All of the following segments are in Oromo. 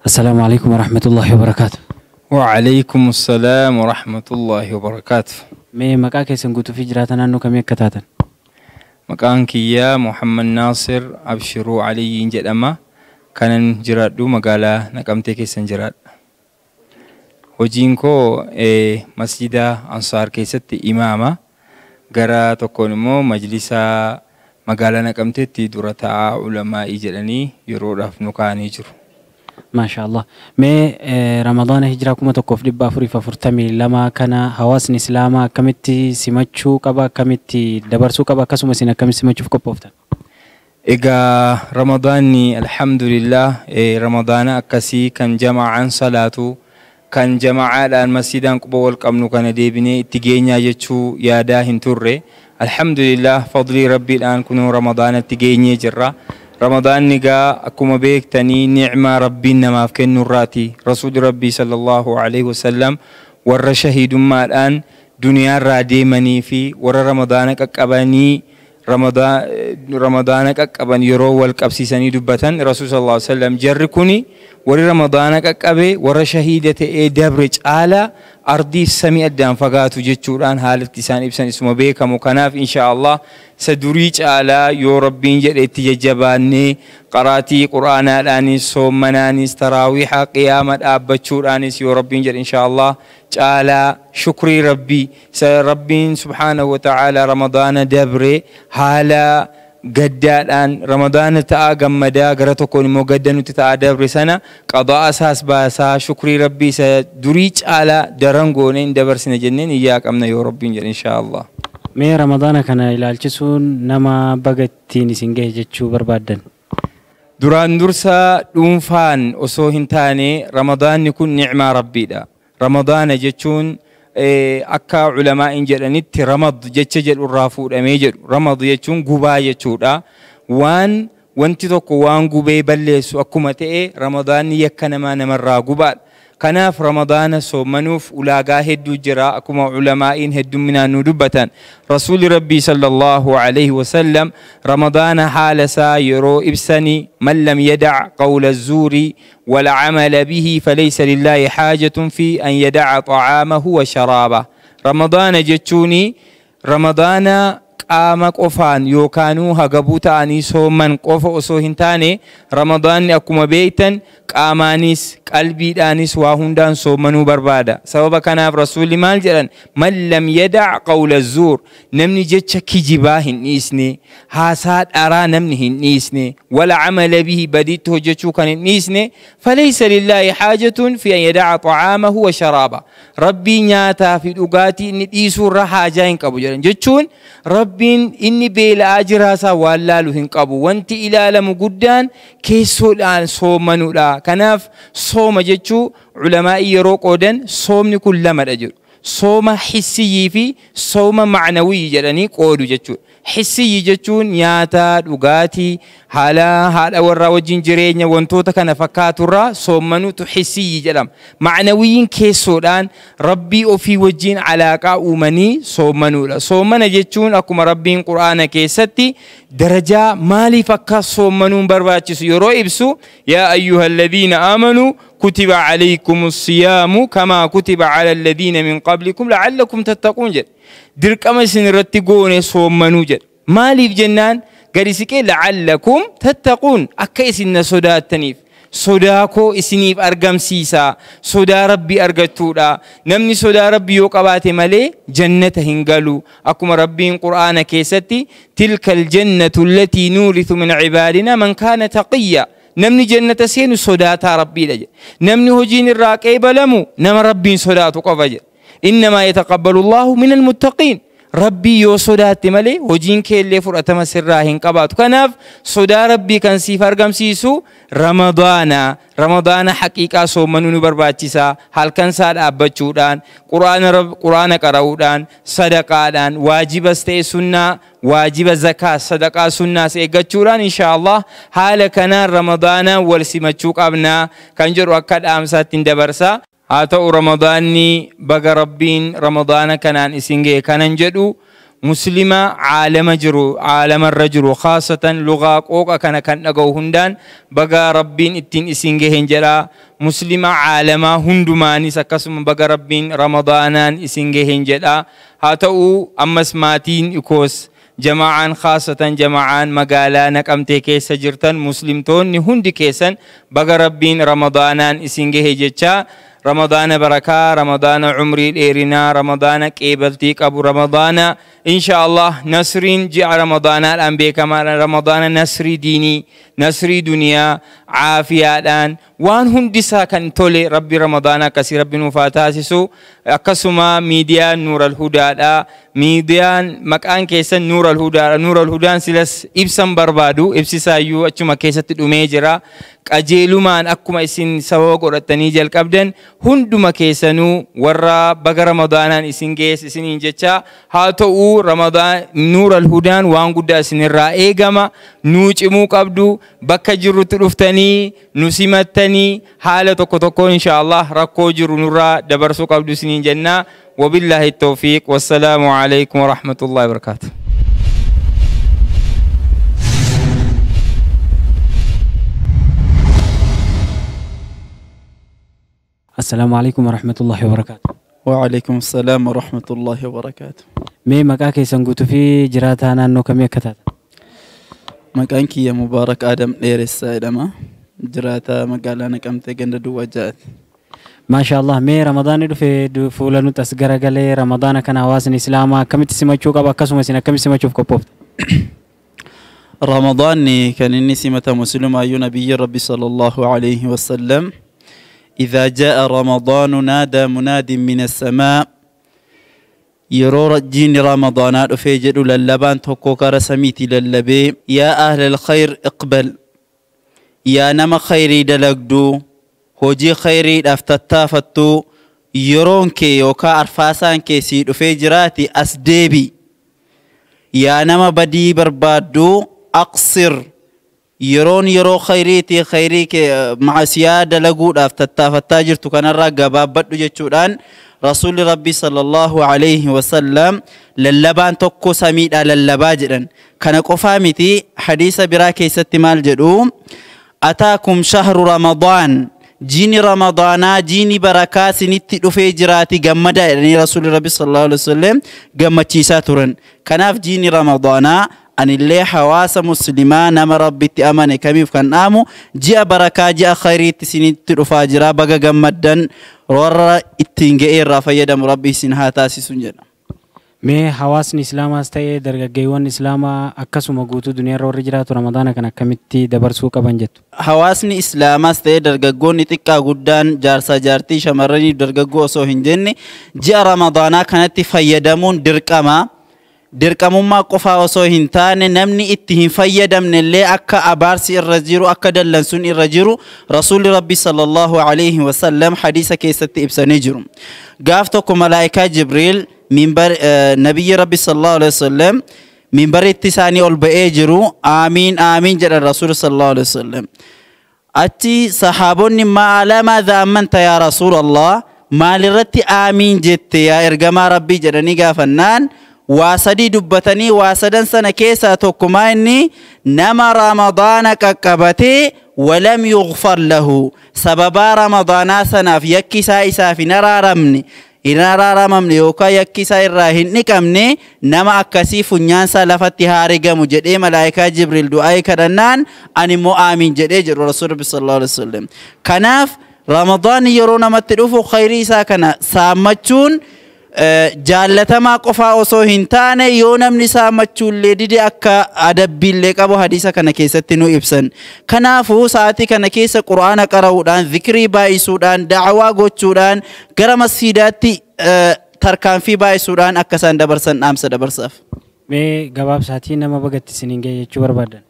Assalaamu alaikum warahmatullahi wabarakaatu. Wa alaikum assalam wa rahmatullahi wa barakaatu. Mee maqaa keessan guutuu fi jiraata naannoo kamii akka taatan? Maqaan kiyyaa Muhammad Naasir Abshiruu Aliyyiin jedhama. Kanan jiraadhu magaalaa Naqamtee keessan jiraadha. Hojiin koo masjida Ansaar keessatti imaama. Gara tokkoon immoo majlisa magaalaa Naqamteetti dura taa'aa ulamaa'ii jedhanii yeroodhaaf nu kaa'anii jiru. Maasha Allah. Mee Ramadaana hijiraa 1442 kana hawaasni Islaamaa akkamitti simachuu qaba, akkamitti dabarsuu qaba, akkasumas isin akkamitti simachuuf qophooftan? Egaa Ramadaanni alhamdulillah Ramadaana akkasii kan jamaa'aan salaatu kan jamaa'aadhaan masjidaan quba wal qabnu kana deebinee itti geenyaa jechuu yaadaa hin turre. Alhamdulillah fadlii Rabbiidhaan kunuu Ramadaanatti geenyee jirra. Ramadaanni gaa akkuma beektanii ni'maa Rabbiin namaaf kennurraati. Rasuulli Rabbii sallallahu alaihi wasallam warra shahiidummaadhaan duniyaarraa deemanii fi warra Ramadaana qaqqabanii Ramadaana qaqqaban yeroo wal qabsiisanii dubbatan Rasuul sallallahu alaihi wasallam jarri kuni warri Ramadaana qaqqabe warra shahiida ta'ee dabre caalaa ardiif samii addaan fagaatu jechuudhaan haalatti isaan ibsan isuma beekamu. Kanaaf insha Allah isa durii caalaa yoo Rabbiin jedhe itti jajjabaannee qaraatii Qur'aanaadhaanis soommanaanis taraawiixa qiyaama dhaabbachuudhaanis yoo Rabbiin jedhe insha Allah caalaa shukrii Rabbii isa Rabbiin subhaanahu wa ta'ala Ramadaana dabre haala gaddaadhaan Ramadaana ta'aa gammadaa gara tokkoon immoo gadda nuti ta'aa dabre sana qadaa isaas baasaa shukrii Rabbii isa durii caalaa daran goonee hin dabarsine jenneen iyyaa qabna yoo Rabbiin jedhe insha Allah. Mee Ramadaana kana ilaalchisuun nama baga ittiin isin gahe jechuu barbaaddan? Duraan dursa dhuunfaan osoo hin taane Ramadaanni kun ni'maa Rabbiidha. Ramadaana jechuun akka ulamaa'in jedhanitti ramad jecha jedhu irraa fuudhamee jedhu. Ramad jechuun gubaa jechuudha. Waan wanti tokko waan gubee balleessu akkuma ta'e Ramadaanni yakka namaa namarraa gubaadha. Kanaaf Ramadaana soomanuuf ulaagaa hedduu jira akkuma ulamaa'in heddumminaan nu dubbatan. Rasuulli Rabbii sallallahu alaihi wasallam Ramadaana haala isaa yeroo ibsanii man lam yadac qawla zuuri wal camala bihi falaysa lillaahi haajatun fi an yadaca xacaamahu wa sharaaba. Ramadaana jechuuni Ramadaana qaama qofaan yookaanuu hagabuu ta'anii sooman qofa osoo hin taane Ramadaanni akkuma beektan qaamaanis qalbiidhaanis waa hundaan soomanuu barbaada. Sababa kanaaf Rasuulli maal jedhan? Man lam yadac qawla zuur, namni jecha kijibaa hin dhiisne, haasaa dharaa namni hin dhiisne, wala camala bihi badiitti hojjechuu kan hin dhiisne, falaysa lillaahi haajatun fi an yadaca xacaamahu wa sharaaba. Rabbii nyaataa fi dhugaatii inni dhiisuu irra haajaa hin qabu jedhan. Jechuun Rabbiin inni beela'aa jiraasaa waan laalu hin qabu. Wanti ilaalamu guddaan keessoodhaan soomanuudha. Kanaaf sooma jechuu ulamaa'ii yeroo qoodan soomni kun lamadha jedhu. Sooma hissiyyii fi sooma ma'nawiyyi jedhanii qoodu jechuudha. Hissiyyii jechuun nyaata, dhugaatii, haala haadha warraa wajjin jireenya wantoota kana fakkaaturraa soommanuutu hissiyyii jedhama. Ma'nawiyyiin keessoodhaan Rabbii ofii wajjin alaaqaa uumanii soommanuudha. Soommana jechuun akkuma Rabbiin Qur'aana keessatti darajaa maaliif akka soommanuun barbaachisu yeroo ibsu yaa ayyuhalladhiina aamanuu kutiba alaykumus siyaamu kamaa kutiba ala alladhiina min qablikum la'allakum tattaquun jedha. Dirqama isin irratti goone soommanuu jedha. Maaliif jennaan gadi siqee la'allakum tattaquun akka isin na sodaattaniif. Sodaa koo isiniif argamsiisa. Sodaa Rabbii argachuudha. Namni sodaa Rabbii yoo qabaate malee jannata hin galu. Akkuma Rabbiin Qur'aana keessatti tilka aljannatu allatii nuurithu min cibaadina man kaana taqiyya. Namni jannata seenu sodaataa Rabbiidha jedha. Namni hojiin irraa qeebalamu nama Rabbiin sodaatu qofa jedha. Innamaa yataqabbalu Allahu min almuttaqiin. Rabbii yoo sodaatte malee hojiin keellee fudhatama sirraa hin qabaatu. Kanaaf sodaa Rabbii kan siif argamsiisu Ramadaana. Ramadaana haqiiqaa soomanuu nu barbaachisa. Halkan isaa dhaabbachuudhaan, Qur'aana qara'uudhaan, sadaqaadhaan, waajibas ta'e sunnaa, waajiba zakaa, sadaqaa sunnaas eeggachuudhaan insha Allah haala kanaan Ramadaana wal simachuu qabna kan jedhu akka dhaamsaatti hin dabarsa. Haa ta'u Ramadaanni baga Rabbiin Ramadaana kanaan isin ga'e kanan jedhu Muslima caalama jiru, caalamarra jiru, khaasatan lugaa qooqa kana kan dhaga'u hundaan baga Rabbiin ittiin isin gaheen jedha. Muslima caalamaa hundumaanis akkasuma baga Rabbiin Ramadaanaan isin gaheen jedha. Haa ta'u, ammas maatiin ikoos jamaa'aan, khaasatan jamaa'aan magaalaa Naqamtee keessa jirtan, muslimtoonni hundi keessan baga Rabbiin Ramadaanaan isin gahe jecha. Ramadaana barakaa, Ramadaana umrii dheerinaa, Ramadaana qeebaltii qabu, Ramadaana insha Allah nasriin ji'a Ramadaanaadhaan beekamaadha. Ramadaana nasrii diinii, nasrii duniyaa, caafiyaadhaan waan hundisaa kan tole Rabbi Ramadaana akkasii Rabbi nuuf haa taasisu. Akkasuma miidiyaan Nuur Alhudaadha. Miidiyaan maqaan keessan Nuur Alhudaadha. Nuur Alhudaan silas ibsan barbaadu, ibsisaayyuu achuma keessatti dhumee jira. Qajeelumaan akkuma isin sababa godhattanii jalqabdan, hunduma keessanuu warra baga Ramadaanaan isin geesse isiniin jecha. Haa ta'u, Ramadaan Nuur Alhudaan waan guddaa isinirraa eegama. Nuu cimuu qabdu, bakka jirrutti dhuftanii nu simattanii haala tokko tokko insha Allah rakkoo jiru nurraa dabarsuu qabdu isiniin jenna. وبالله التوفيق، والسلام عليكم ورحمة الله وبركاته. السلام عليكم ورحمة الله وبركاته. وعليكم السلام ورحمة الله وبركاته. Mee maqaa keessan guutuu fi jiraataa naannoo kamii akka taatan? Maqaan kiyya Mubaarak Adam Dheeressaa jedhama. Jiraataa magaalaa Naqamtee, ganda Duwwaa Ja'aati. Maasha Allah. Mee Ramadaanni dhufe fuula nuti as garagalee, Ramadaana kana hawaasni Islaamaa akkamitti simachuu qaba, akkasuma isin akkamitti simachuuf qophoofta? Ramadaanni kan inni simatamu silumaayyuu nabiyyi Rabbi sallallahu alayhi wasallam إذا جاء رمضان نادى مناد من السماء، yeroo jiini Ramadaanaa dhufee jedhu lallabaan tokko kara samiitii lallabee يا أهل الخير اقبل، yaa nama khayrii dalagduu, hojii khayriidhaaf tattaafattuu, yeroon kee yookaan arfaasaan kee sii dhufee jiraati, as deebi. Yaa nama badii barbaadduu, أقصر، yeroon yeroo khayriitii, khayrii kee macasiyaa dalaguudhaaf tattaafattaa jirtu kanarraa gabaabbadhu jechuudhaan Rasuulli Rabbii sallallahu alayhi wasallam lallabaan tokko samiidhaa lallabaa jedhan. Kana qofaa miti, hadiisa biraa keessatti maal jedhu? أتاكم شهر رمضان، jiini Ramadaanaa, jiini barakaa sinitti dhufee jiraati, gammadaa jedhanii Rasuulli Rabbi sallallahu alaihi wasallam gammachiisaa turan. Kanaaf jiini Ramadaanaa anillee hawaasa Muslimaa nama Rabbitti amane kamiif kan dhaamu, ji'a barakaa, ji'a khayriitti isinitti dhufaa jira, baga gammaddan, warra ittiin ga'ee irraa fayyadamu Rabbi isin haa taasisu jedha. Mee hawaasni Islaamaas ta'ee dargaggeewwan Islaamaa, akkasuma guutuu duniyaarra warri jiraatu Ramadaana kana akkamitti dabarsuu qaban jettu? Hawaasni Islaamaas ta'ee dargaggoonni, xiqqaa guddaan, jaarsaa jaartii, shamarranii dargaggoo osoo hin jenne, ji'a Ramadaanaa kanatti fayyadamuun dirqama. Dirqamummaa qofaa osoo hin taane, namni itti hin fayyadamne illee akka abaarsi irra jiru, akka dallansuun irra jiru Rasuulli Rabbi sallallahu alaihi wasallam hadiisa keessatti ibsanii jiru. Gaaf tokko malaayikaa Jibriil minbar nabiyyi Rabbi sallallahu alaihi wasallam minbaritti isaanii ol ba'ee jiru, aamiin aamiin jedhan Rasuulli sallallahu alaihi wasallam. Achi sahaabonni ما ماذا أمنت يا رسول الله، maalirratti aamiin jette yaa ergamaa Rabbii jedhanii gaafannaan, waa sadii dubbatanii, waa sadan sana keessaa tokkumaa inni nama Ramadaana qaqqabatee ولم يغفر له، sababaa Ramadaanaa sanaaf yakki isaa isaaf hin araaramamne yookaan yakki isaa irraa hin dhiqamne, nama akkasii funyaansaa lafatti haa rigamu jedhee malaayikaa Jibriil du'aa kadhannaan, ani immoo aamiin jedhee jedhu Rasuul Rabbi sallallahu alaihi wasallam. Kanaaf Ramadaanni yeroo namatti dhufu khayrii isaa kana saammachuun jaallatamaa qofaa osoo hin taane, yoo namni saammachuullee dide akka adabbiillee qabu hadiisa kana keessatti nu ibsan. Kanaafuu sa'aatii kana keessa Qura'aana qara'uudhaan, zikrii baay'isuudhaan, da'awaa gochuudhaan, gara masjiidaatti tarkaanfii baay'isuudhaan akka isaan dabarsan dhaamsa dabarsaaf. Mee gabaabsaatii nama bagatti isiniin ga'e jechuu barbaadan?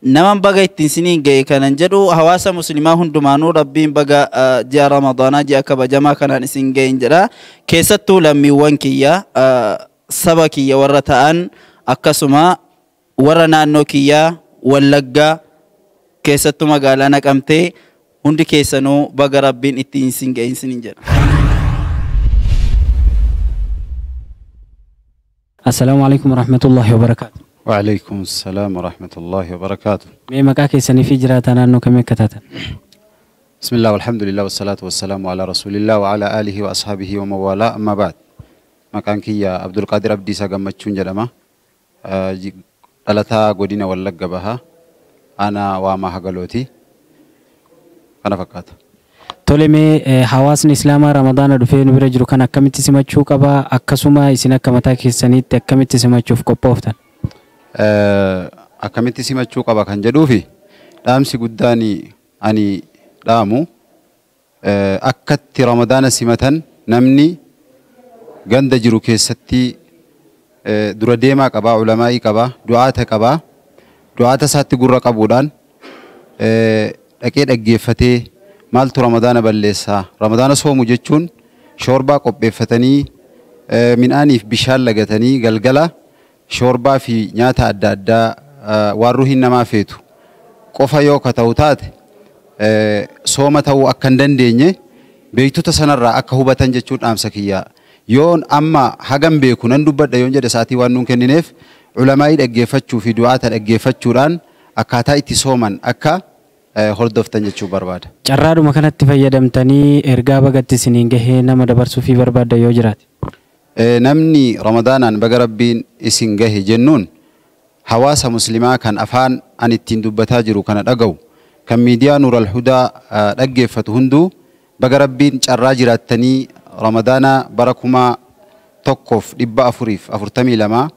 Nama baga ittiin isiniin ga'e kanan jedhu hawaasa Muslimaa hundumaanuu Rabbiin baga ji'a Ramadaanaa, ji'a kabajamaa kanaan isin ga'een jedha. Keessattuu lammiiwwan kiyya, saba kiyya warra ta'an, akkasuma warra naannoo kiyyaa Wallaggaa, keessattuu magaalaa Naqamtee, hundi keessanuu baga Rabbiin ittiin isin ga'e isiniin jedha. Assalaamu alaikum warahmatullahi wabarakaatu. وعليكم السلام ورحمة الله وبركاته. Mee maqaa keessanii fi jiraataa naannoo kamii akka taatan? بسم الله والحمد لله والصلاة والسلام على رسول الله وعلى آله وأصحابه ومن والاه أما بعد. Maqaan kiyya Abdulqaadir Abdiisaa Gammachuun jedhama. Dhalataa godina Wallagga Bahaa. Aanaa Waamaa Hagalooti. Kana fakkaata. Tole, mee hawaasni Islaamaa Ramadaana dhufee nu bira jiru kan akkamitti simachuu qaba? Akkasuma isin akka mataa keessaniitti akkamitti simachuuf qophooftan? Akkamitti simachuu qaba kan jedhuufi dhaamsi guddaan ani dhaamu, akkatti Ramadaana simatan namni ganda jiru keessatti dura deemaa qabaa, ulamaa'ii qabaa, du'aata qabaa, du'aata isaatti gurra qabuudhaan dhaqee dhaggeeffatee maaltu Ramadaana balleessaa? Ramadaana soomu jechuun shoorbaa qopheeffatanii, midhaaniif bishaan lagatanii, galgala shoorbaa fi nyaata adda addaa waan ruhiin namaa feetu qofa yoo ka ta'u taate, sooma ta'uu akka hin dandeenye beektota sanarraa akka hubatan jechuun dhaamsa kiyyaa. Yoon amma hagam beeku nan dubbadha yoon jedhe, sa'aatii waan nuun kennineef, ulamaa'ii dhaggeeffachuu fi du'aata dhaggeeffachuudhaan akkaataa itti sooman akka hordoftan jechuu barbaada. Carraadhuma kanatti fayyadamtanii ergaa bagatti isiniin gahee nama dabarsuu fi barbaadda yoo jiraate. Namni Ramadaanaan baga Rabbiin isin gahe jennuun hawaasa muslimaa kan afaan ani ittiin dubbataa jiru kana dhaga'u, kan miidiyaa Nuural Hudaa dhaggeeffatu hunduu, baga Rabbiin carraa jiraattanii Ramadaana bara 1442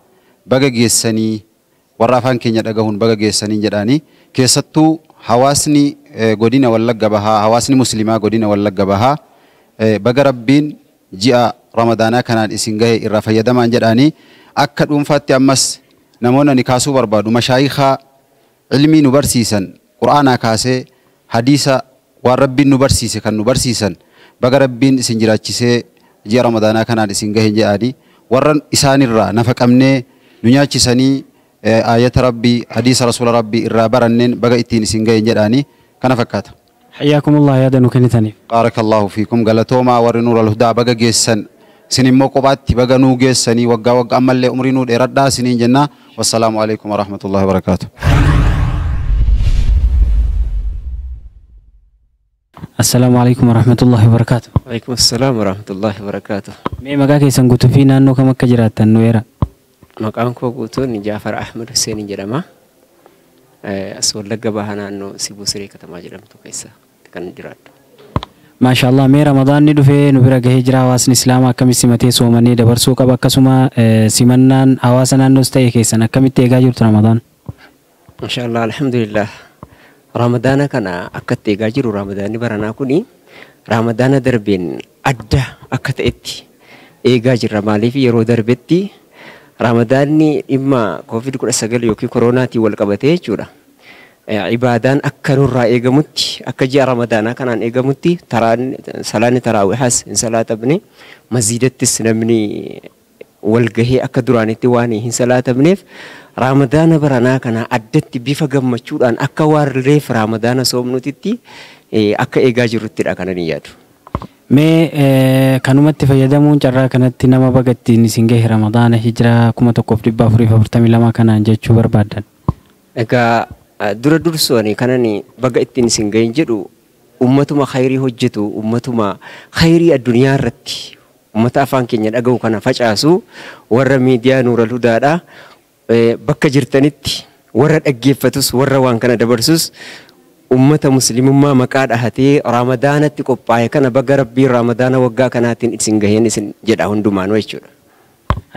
baga geessanii, warra afaan keenya dhagahuun baga geessanii jedhaanii. Keessattuu hawaasni godina Wallagga Bahaa, hawaasni muslimaa godina Wallagga Bahaa, baga Rabbiin ji'a Ramadaanaa kanaan isin gahe, irraa fayyadamaan jedhaanii. Akka dhuunfaatti ammas namoonni ani kaasuu barbaadu mashaayikaa ilmii nu barsiisan, qur'aanaa kaasee hadiisa, waan Rabbiin nu barsiise kan nu barsiisan, baga Rabbiin isin jiraachisee ji'a Ramadaanaa kanaan isin gahe jedhaanii, warra isaanirraa nafa qabnee nu nyaachisanii ayata Rabbii, hadiisa rasuula Rabbii irraa baranneen, baga ittiin isin gahe jedhaanii. Kana fakkaata. Hayyaakumullah yaada nu kennitaniif. Baarakallahu fiikum, galatoomaa. Warri Nuural Hudaa baga geessan, isin immoo kophaatti baga nuu geessanii, waggaa waggaa ammallee umrii nuu dheeradhaa isiniin jenna. Wassalaamu alaikum warahmatullahi wabarakaatu. Assalaamu alaikum warahmatullahi wabarakaatu. Waalaikum assalam warahmatullahi wabarakatuh. Mee maqaa keessan guutuu fi naannoo kam akka jiraattan nu eera. Maqaan koo guutuun Jaafar Ahmed Hussein jedhama. As Wallagga Bahaa, naannoo Sibuu Siree katamaa jedhamtu keessa kan jiraadhu. Maashaallah, mee Ramadaanni dhufee nu bira gahee jira, hawaasni Islaamaa akkamitti simatee soomanii dabarsuu qaba? Akkasuma simannaan hawaasa naannoos ta'e keessan akkamitti eegaa jirtu Ramadaan? Maashaallah, alhamdulillah. Ramadaana kana akkatti eegaa jiru, Ramadaanni baranaa kuni Ramadaana darbeen adda akka ta'etti eegaa jirra. Maaliif, yeroo darbetti Ramadaanni dhimma COVID-19 yookiin koronaatiin wal qabatee jechuudha. Ibaadaan akka nurraa eegamutti, akka ji'a Ramadaanaa kanaan eegamutti, taraan salaanni taraawihaas hin salaatamne, masjiidattis namni wal gahee akka duraanitti waan hin salaatamneef, Ramadaana baranaa kana addatti bifa gammachuudhaan akka waan reef Ramadaana soomnutitti akka eegaa jirruttidha kanan yaadu. Mee kanumatti fayyadamuun carraa kanatti nama baga ittiin isin gahe Ramadaana hijiraa 1442 kanaan jechuu barbaaddan. Egaa dura dursooni kanan baga ittiin isin gahin jedhu ummatuma khayrii hojjetu, ummatuma khayrii addunyaa irratti ummata afaan keenya dhaga'u kana facaasu, warra miidiyaa Nuural Hudaadha. Bakka jirtanitti warra dhaggeeffatus, warra waan kana dabarsus, ummata muslimummaa maqaa dhahatee Ramadaanatti qophaa'e kana baga Rabbiin Ramadaana waggaa kanaatiin isin gaheen isin jedha hundumaanuu jechuudha.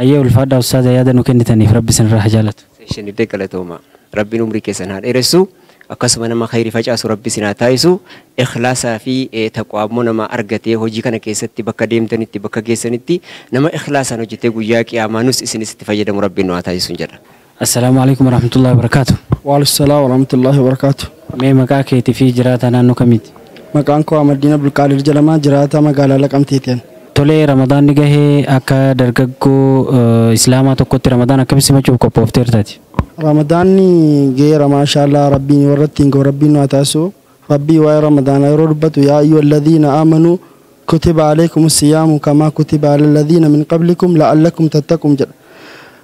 Hayyee, ulfaadhaa ustaaza, yaada nu kennitaniif Rabbi isin irraa haa jaalatu. Isinillee galatooma. Rabbiin umrii keessan haa dheeressu. Akkasuma nama khayrii facaasu Rabbi isin haa taasisu. Ikhlaasaa fi taqwaa immoo nama argatee hojii kana keessatti bakka deemtanitti, bakka geessanitti nama ikhlaasaan hojjetee guyyaa qiyaamaa nus isinis itti fayyadamu Rabbiin nu haa taasisu jedha. Assalaamu alaikum warahmatullahi wabarakaatu. Waalaikum salaam warahmatullahi wabarakaatu. Mee maqaa keetii fi jiraataa naannoo kamiiti? Maqaan koo Ahmaddiin Abdulqaadir jedhama, jiraataa magaalaa Laqamteetiin. Tolee, Ramadaanni gahee, akka dargaggoo Islaamaa tokkotti Ramadaan akkamitti simachuuf qophoofteertaati? Ramadaanni gaheera, maashaallah, Rabbiin warra ittiin gahu Rabbiin nu haa taasisu. Rabbii waa'ee Ramadaanaa yeroo dubbatu, "Yaa ayyuha alladhiina aamanuu kutiba alaykum siyaamu kamaa kutiba ala alladhiina min qablikum la'allakum tattaqun" jedha.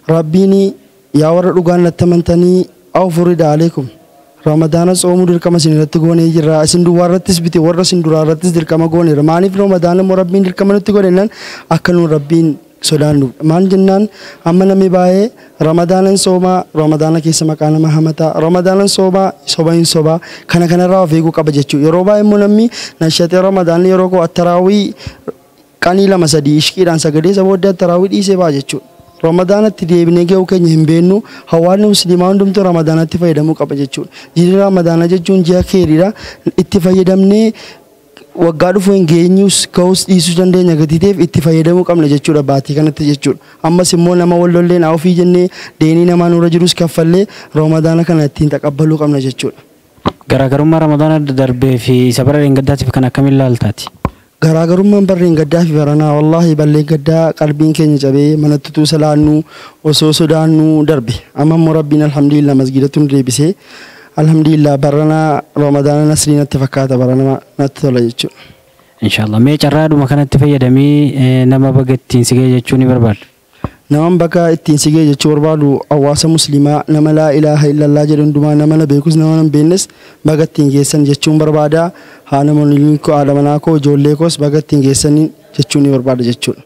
Rabbiin yaa warra dhugaan natti amantanii awfurida aleekum Ramadaana tsoomuu dirqama isin irratti goonee jirra. Isin duwwaa irrattis bite warra isin duraa irrattis dirqama gooneera. Maaliif Ramadaana immoo Rabbiin dirqama nutti godhe jennaan akka nuun Rabbiin sodaannuuf. Maal jennaan amma namni baay'ee Ramadaanan soomaa Ramadaana keessa maqaa nama hamataa Ramadaanan soomaa soba hin sobaa kana kanarraa of eeguu qaba jechuudha. Yeroo baay'ee immoo namni nashatee Ramadaanni yeroo koo attaraawii qanii lama sadii ishqiidhaan sagalee isa booddee attaraawii dhiisee ba'a jechuudha. Ramadaanatti deebinee ga'uu keenya hin beeknu hawaasni musliimaa hundumtuu Ramadaanatti fayyadamuu qaba jechuudha. Ji'i Ramadaanaa jechuun ji'a keeriidha. Itti fayyadamnee waggaa dhufu hin geenyus ga'uus dhiisuu dandeenya gatii ta'eef itti fayyadamuu qabna jechuudha baatii kanatti jechuudha. Ammas immoo nama wal lolleen haa ofii jennee deenii namaa nurra jirus kaffallee Ramadaana kana ittiin taqabbaluu qabna jechuudha. Garaagarummaa Ramadaana darbee fi isa bara dheengaddaatiif kan akkamiin ilaaltaati? Garaagarummaan barreen gaddaa fi baranaa wallaahi balleen gaddaa qalbiin keenya cabee manatti utuu salaannu osoo sodaannu darbe. Amma immoo Rabbiin alhamdulillah masgiidatti nu deebisee alhamdulillah baranaa Ramadaana nasrii natti fakkaata barana natti tola jechuudha. Inshaallah mee carraadhuma kanatti fayyadamii nama baga ittiin si ga'e jechuu ni barbaadu. Naman bakka ittiin si ga'e jechuu barbaadu hawaasa musliimaa nama laa ilaaha illallah jedhu hundumaa nama na beekus nama na hin beeknes baga ittiin geessan jechuun barbaada. Haadha manaa koo haadha manaa koo ijoollee koos baga ittiin geessan jechuun ni barbaada jechuudha.